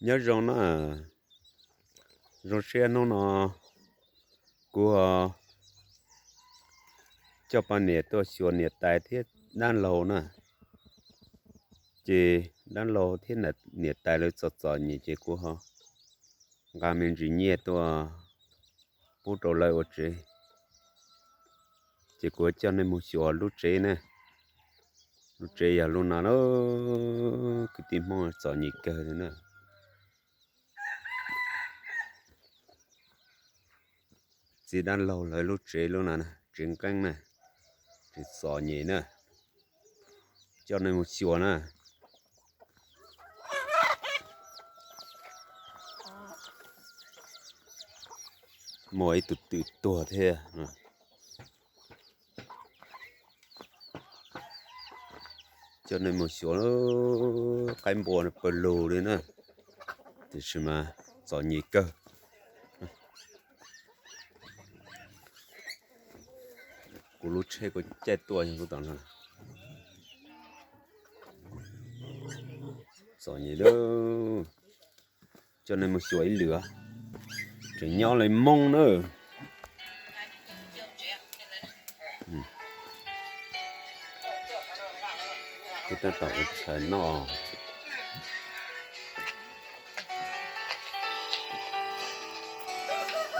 Nyob zoo na, zoo siab hnub no kuv ho coj poj niam tuaj xyuas niam tais thiab dab laug na. Ces dab laug thiab niam tais lawv txom txom nyem ces kuv ho nqa me ntsis nyiaj tuaj pub rau lawv ua tsev. Ces kuv coj nej mus xyuas lub tsev na. Lub tsev yog lub no na, kwv tij Hmoob txom nyem kawg li na. Txiv dab laug lawv lub tsev lub no, tsev nqeeb na, tsev txom nyem na. Coj nej mus xyuas na. Muaj ib tug twm tuag thiab. Coj nej mus xyuas qaib npua pawg lug li na, tiam sis mas txom nyem kawg. Kuv lub tsheb kuv caij tuaj yog lub tom no. Txom nyem lawm. Coj nej mus xyuas ib lwm, tseem nyob li Hmoob na. Kuv tab tom ua tshais noj,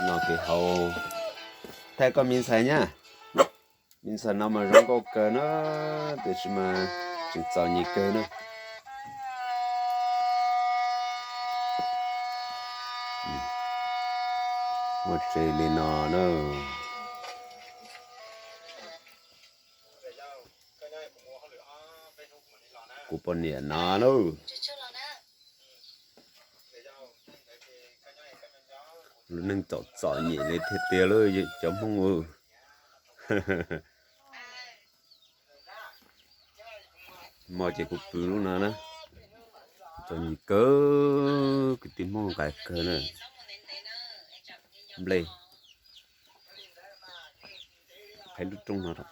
noj kev haus. Thaij koj me ntxhais nyab, me ntxhais no mas zoo nkauj kawg na, tiam sis mas tseem txom nyem kawg na. Ua tsev li no na. Kuv poj niam no lauj. Lub neej txom txom nyem li thiaj tiag lauj cov Hmoob. Hmo ces kuv pw lub no na. Txom nyem kawg, kwv tij Hmoob nqaim kawg na. Nplej, qhib lub roob no.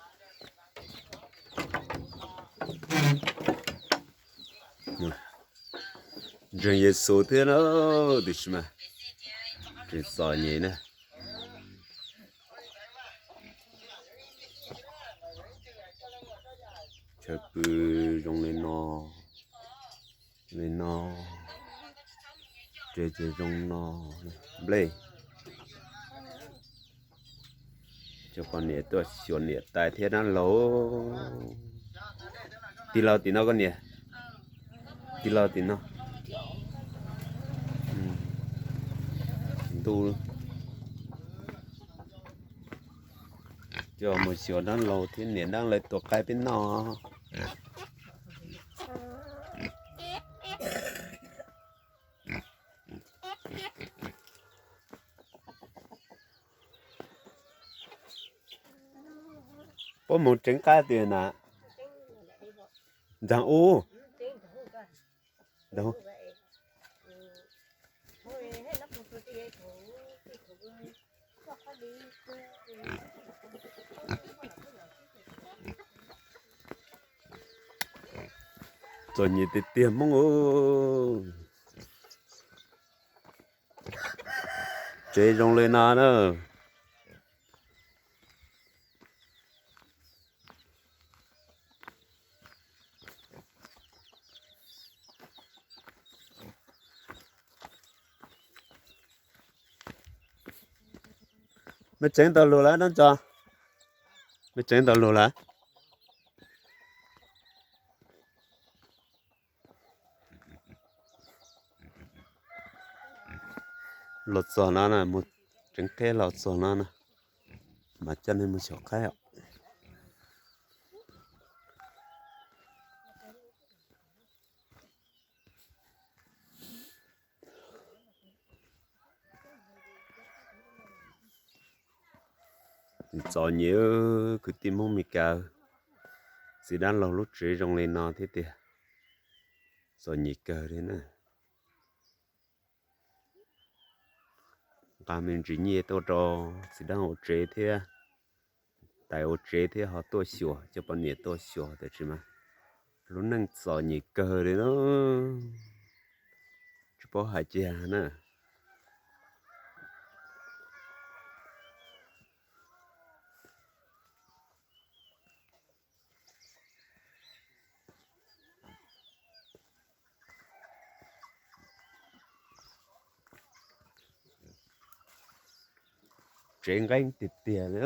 Ntseeg Yexus thiab na, tiam sis mas tseem txom nyem na. Chaw pw zoo li no, li no, tsev ces zoo no, nplej. Coj poj niam tuaj xyuas niam tais thiab dab laug. Tij laug tim no koj niam, tij laug tim no. Ntuj, coj mus xyuas dab laug thiab niam dab laug tua qaib peb noj. Puab mus tseev qaib twg na? Ntxaag ub. Txom nyem tiag tiag Hmoob. Tsev zoo li no na. Mej tseev tau lug lawm no tso. Mej tseev tau lug lawm. Los txog no na, mus tseev qeb los txog no na, mas coj nej mus xyuas qaib os. Txom nyem, kwv tij Hmoob Mes Kas, txiv dab laug lub tsev zoo li no thiab tiag. Txom nyem kawg li na. Nqa me ntsis nyiaj tuaj rau txiv dab ua tsev thiab, tais ua tsev thiab ho tuaj xyuas, coj poj niam tuaj xyuas tiam sis mas lub neej txom nyem kawg li na. Tsis paub hais cia na. Tsev nqeeb tiag tiag li.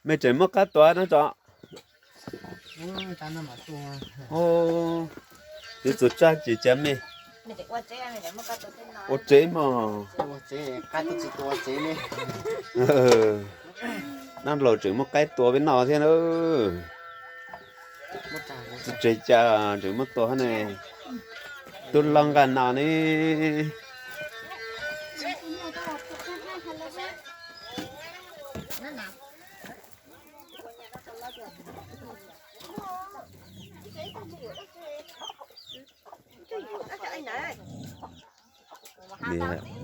Mej tseem muaj qab tua no tso? Yuav tsum tsaj ces cav mej ua tsev mog. Nab laus tseem muaj qaib tua peb noj thiab na. Tsis tseg cas tseem muaj tua hab ne. Tub loj nqaj no ne.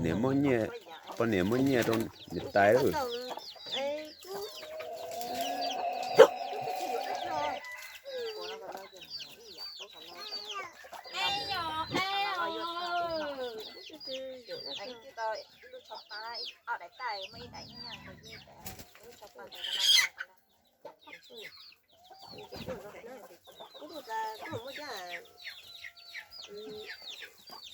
Niam muaj nyiaj, poj niam muaj nyiaj rau niam tais lawm.